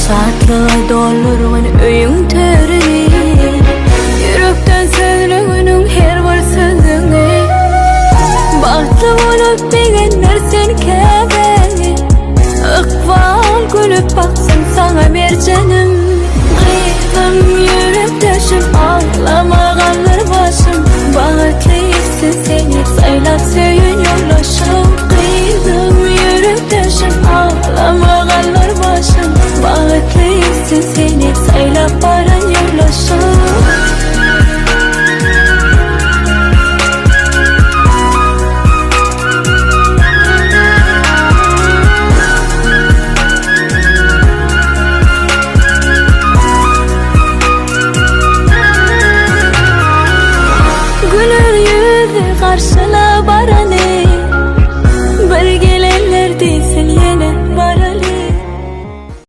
Şatlyga doldurgyn öýüň törini. Ýürekden sözleginiň her bir sözüňi. Bagtly bolup begendir sen käbäňi. Ykbal gülüp baksyn saňa merjenim. Gyzym ýürekdeşim aglama galdyr başym. Bagtly etsin seni saýlap söýgülim.